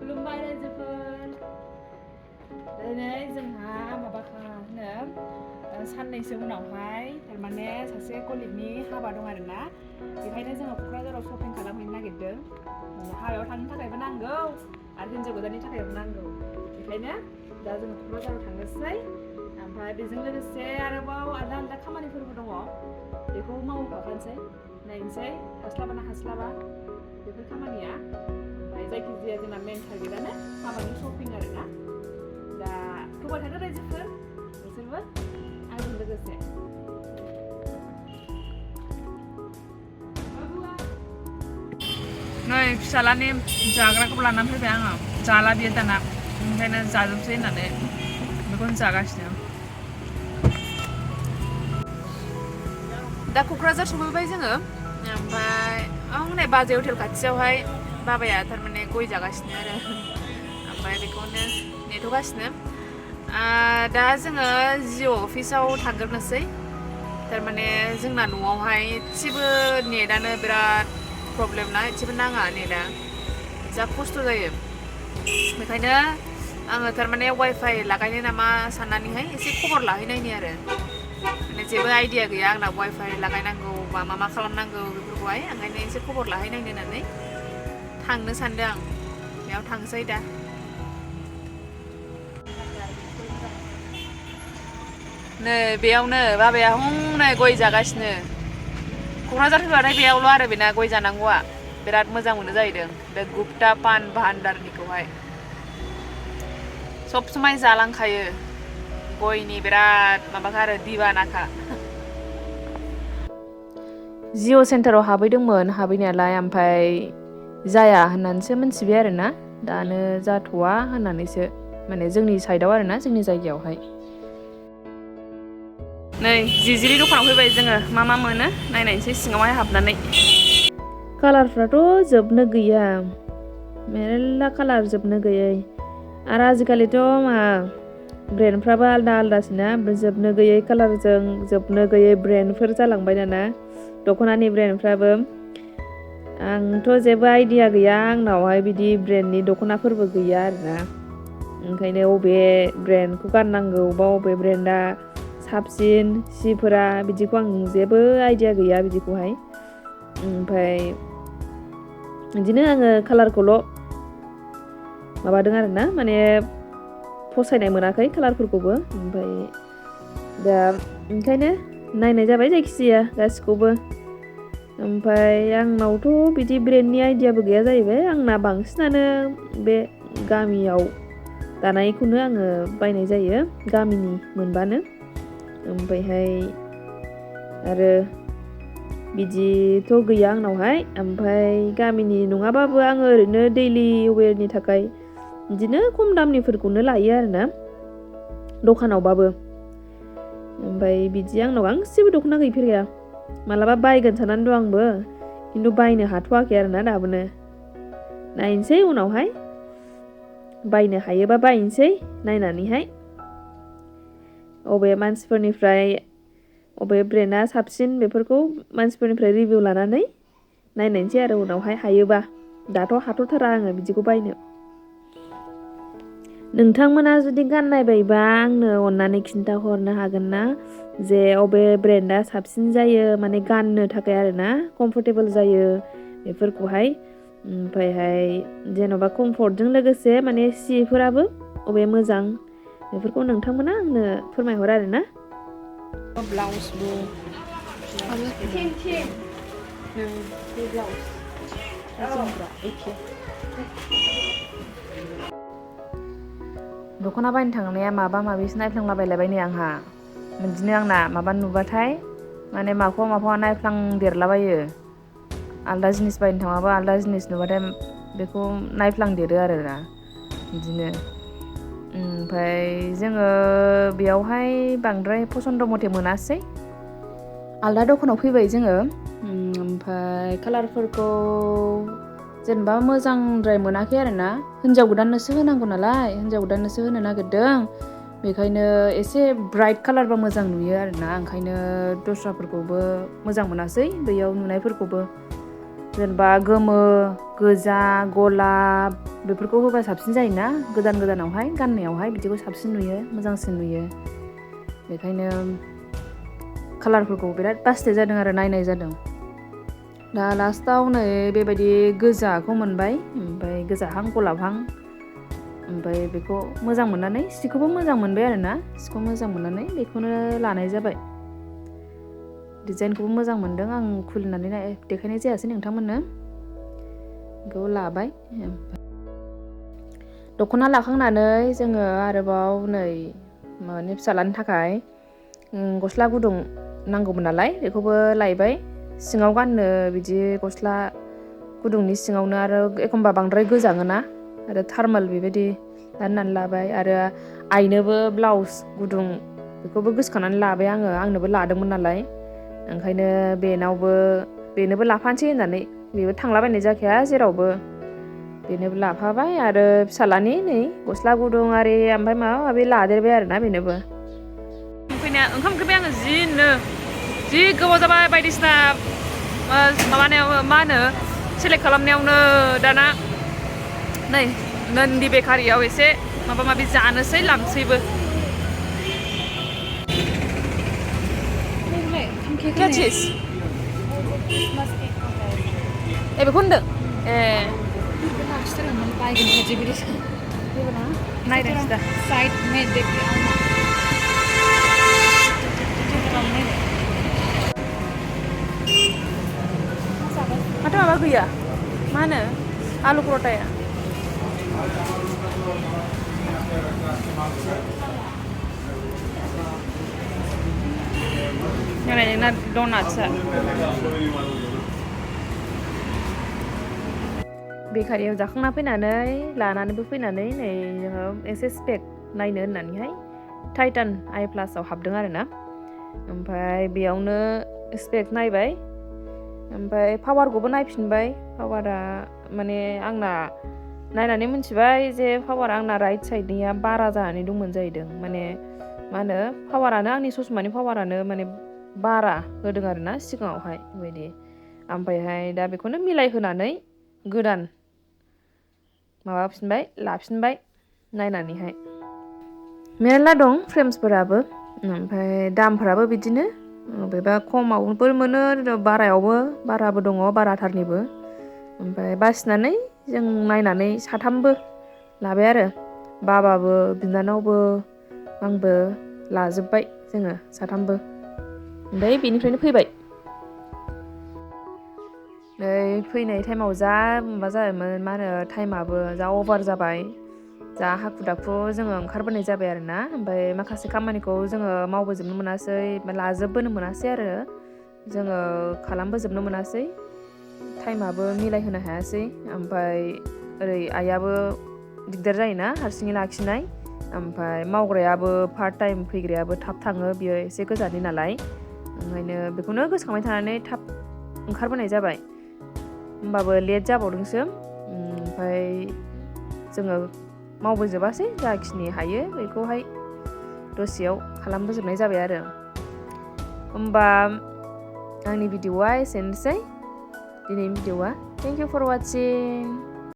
खुलुमबाय रायजोफोर दिनै जोंहा साननैसो उनावहाय थारमाने सासे कलिगनि हाबा दं आरोना बेखायनो जोङो क'क्राझाराव शपिं खालामहैनो नागिरदों हाबायाव थांनो थाखायबो नांगौ आरो हिन्जाव गोदाननि थाखायबो नांगौ बेखायनो दा जोङो क'क्राझाराव थांनोसै ओमफ्राय बेजों लोगोसे आरोबाव आलदा आलदा खामानिफोरबो दङ बेखौ मावफाखानोसै नायनोसै हास्लाबा ना हास्लाबा बेफोर खामानिया ओमफ्राय जायखिजाया जोंना मेन टारगेटआनो हाबानि शपिं आरोना दा फैबाय थादो रायजोफोर नोंसोरबो आंजों लोगोसे नै फिसालानि जाग्राखौ लानानै फैबाय आङो जाला बियो दाना ओंखायनो जाजोबसै होननानै बेखौनो जागासिनो दा क'क्राझार सफैबाय जोङो ओमफ्राय हनै बाजै हटेल खाथियावहाय बाबाया थारमाने गय जागासिनो आरो ओमफ्राय बेखौनो नेथ'गासिनो दा जोङो जिअ अफिसाव थांग्रोनोसै थारमाने जोंना न'आवहाय एसेबो नेटआनो बिराद प्रब्लेम ना एसेबो नाङा नेटआ जा खस्थ' जायो बेखायनो आङो थारमाने वाइफाइ लागायनो नामा साननानैहाय एसे खबर लाहैनायनि आरो माने जेबो आइडिया गैया आंना वाइफाइ लागायनांगौ बा मा खालामनांगौ बेफोरखौहाय ओंखायनो एसे खबर लाहैनायनो होननानै थांनो सानदों आं बेयाव थांसै दा नै बेयावनो बाबाया हनै गय जागासिनो क'क्राझार फैबाथाय बेयावल' आरो बेना गय जानांगौआ बिराद मोजां मोनो जाहैदों बे गुप्ता पान भान्डारनिखौहाय सब समाय जालांखायो गयनि बिराद माबाखा आरो दिवानाखा जिअ सेन्टाराव हाबैदोंमोन हाबैनायालाय ओमफ्राय जाया होननानैसो मिथिबाय आरोना दानो जाथ'वा होननानैसो माने जोंनि साइडआव आरोना जोंनि जायगायावहाय नै जिजिरि दखानाव फैबाय जोङो मा मोनो नायनायसै सिङावहाय हाबनानै कालारफ्राथ' जोबनो गैया मेरला कालार जोबनो गैयै आरो आजिखालिथ' ब्रेन्डफ्राबो आलदा आलदासैना जोबनो गैयै कालारजों जोबनो गैयै ब्रेन्डफोर जालांबाय दाना दख'नानि ब्रेन्डफ्राबो आंथ' जेबो आइडिया गैया आंनावहाय बिदि ब्रेन्डनि दख'नाफोरबो गैया आरोना ओंखायनो अबे ब्रेन्डखौ गाननांगौ बा अबे ब्रेन्डआ साबसिन सिफोरा बिदिखौ आं जेबो आइडिया गैया बिदिखौहाय ओमफ्राय बिदिनो आङो कालारखौल' माबादों आरोना माने फसायनाय मोनाखै कालारफोरखौबो ओमफ्राय दा ओंखायनो नायनाय जाबाय जायखिजाया गासिखौबो ओमफ्राय आंनावथ' बिदि ब्रेन्डनि आइडियाबो गैया जाहैबाय आंना बांसिनानो बे गामियाव दानायखौनो आङो बायनाय जायो गामिनि मोनबानो ओमफ्रायहाय आरो बिदिथ' गैया आंनावहाय ओमफ्राय गामिनि नङाबाबो आङो ओरैनो दैलि वेरनि थाखाय बिदिनो खम दामनिफोरखौनो लायो आरोना दखानावबाबो ओमफ्राय बिदि आंनाव गांसेबो दख'ना गैफेरखाया मालाबा बायगोन साननानै दं आंबो खिन्थु बायनो हाथ'वाखै आरोना दाबोनो नायनोसै उनावहाय बायनो हायोबा बायनोसै नायनानैहाय अबे मानसिफोरनिफ्राय अबे ब्रेन्डआ साबसिन बेफोरखौ मानसिफोरनिफ्राय रिभिउ लानानै नायनायसै आरो उनावहाय हायोबा दाथ' हाथ'थारा आङो बिदिखौ बायनो नोंथांमोना जुदि गाननाय बायबा आंनो अननानै खिन्थाहरनो हागोन ना जे अबे ब्रेन्डआ साबसिन जायो माने गाननो थाखाय आरोना कमफर्टेबल जायो बेफोरखौहाय ओमफ्रायहाय जेन'बा कमफर्टजों लोगोसे माने सिफोराबो अबे मोजां बेफोरखौ नोंथांमोना आंनो फोरमायहर आरोना ब्लाउसबो दख'ना बायनो थांनाया माबा माबिसो नायफ्लांलाबायलायबाय नै आंहा बिदिनो आंना माबा नुबाथाय माने माखौबा नायफ्लांदेरलाबायो आलदा जिनिस बायनो थांबाबो आलदा जिनिस नुबाथाय बेखौ नायफ्लांदेरो आरोना बिदिनो ओमफ्राय जोङो बेयावहाय बांद्राय फसन्द मथे मोनासै आलदा दखानाव फैबाय जोङो ओमफ्राय कालारफोरखौ जेनेबा मोजांद्राय मोनाखै आरोना हिन्जाव गोदाननोसो होनांगौ नालाय हिन्जाव गोदाननोसो होनो नागिरदों बेखायनो एसे ब्राइट कालारबा मोजां नुयो आरोना ओंखायनो दस्राफोरखौबो मोजां मोनासै बैयाव नुनायफोरखौबो जेनेबा गोमो गोजा गलाब बेफोरखौ होबा साबसिन जायोना गोदानावहाय गाननायावहाय बिदिखौ साबसिन नुयो मोजांसिन नुयो बेखायनो कालारफोरखौ बिराद बासिनाय जादों आरो नायनाय जादों दा लास्टाव नै बेबायदि गोजाखौ मोनबाय ओमफ्राय गोजाहां गलाबहां ओमफ्राय बेखौ मोजां मोननानै सिखौबो मोजां मोनबाय आरोना सिखौ मोजां मोननानै बेखौनो लानाय जाबाय डिजाइनखौबो मोजां मोनदों आं खुलिनानै देखायनाय जायासै नोंथांमोननो बेखौ लाबाय दख'ना लाखांनानै जोङो आरोबाव नै माने फिसालानि थाखाय गस्ला गुदुं नांगौमोन नालाय बेखौबो लायबाय सिङाव गाननो बिदि गस्ला गुदुंनि सिङावनो आरो एखमबा बांद्राय गोजाङोना आरो थार्मेल बेबायदि गाननानै लाबाय आरो आइनोबो ब्लाउस गुदुं बेखौबो गोसोखांनानै लाबाय आंनोबो लादोंमोन नालाय ओंखायनो बेनोबो लाफानोसै होननानै बेबो थांलाबायनाय जाखाया जेरावबो बेनोबो लाफाबाय आरो फिसालानि नै गस्ला गुदुं आरि ओमफ्राय माबा माबि लादेरबाय आरोना बेनोबो फैनाया ओंखाम ओंख्रिबाय आङो जि गोबाव जाबाय बायदिसिना माबानायाव मा होनो सेलेक्ट खालामनायावनो दाना नै नन्दि बेकारियाव एसे माबा माबि जानोसै लांसैबो क्या चीज बेखौ होनदों नायदोंसै दा माथो माबा गैया मा होनो आलु पर'टाया नोंना डनाट्सआ बेकारियाव जाखांना फैनानै लानानैबो फैनानै नै जोङो एसे स्पेक नायनो होननानैहाय टाइटान आइ प्लासाव हाबदों आरोना ओमफ्राय बेयावनो स्पेक नायबाय ओमफ्राय पावारखौबो नायफिनबाय पावारा माने आंना नायनानै मिथिबाय जे पावारा आंना राइट साइडनिया बारा जानानै दंमोन जाहैदों माने मा होनो पावारानो आंनि ससमानि पावारानो माने बारा होदों आरोना सिगाङावहाय बेबायदि ओमफ्रायहाय दा बेखौनो मिलायहोनानै गोदान लाफिनबाय नायनानैहाय मेरला दं फ्रेम्सफोराबो ओमफ्राय दामफोराबो बिदिनो बबेबा खमावबो मोनो बाराबो दङ बाराथारनिबो ओमफ्राय बासिनानै जों नायनानै साथामबो लाबाय आरो बाबाबो बिनानावबो आंबो लाजोब्बाय जोङो साथामबो ओमफ्राय बेनिफ्रायनो फैबाय फैनाय टाइमाव जा माबा जाबायमोन मा होनो टाइमाबो जा अभार जाबाय जा हाखु दाखु जोङो ओंखारबोनाय जाबाय आरोना ओमफ्राय माखासे खामानिखौ जोङो मावबोजोबनो मोनासै लाजोबबोनो मोनासै आरो जोङो खालामबोजोबनो मोनासै टाइमाबो मिलायहोनो हायासै ओमफ्राय ओरै आइयाबो दिगदार जायोना हारसिङै लाखिनाय ओमफ्राय मावग्रायाबो पार्ट टाइम फैग्रायाबो थाब थाङो बियो एसे गोजाननि नालाय ओंखायनो बेखौनो गोसोखांबाय थानानै थाब ओंखारबोनाय जाबाय होमबाबो लेट जाबावदोंसो ओमफ्राय जोङो मावबोजोबासै जाखिनि हायो बेखौहाय दसेयाव खालामबोजोबनाय जाबाय आरो होमबा आंनि भिडिअआ एसेनोसै दिनैनि भिडिअआ थेंक इउ फर वाचिं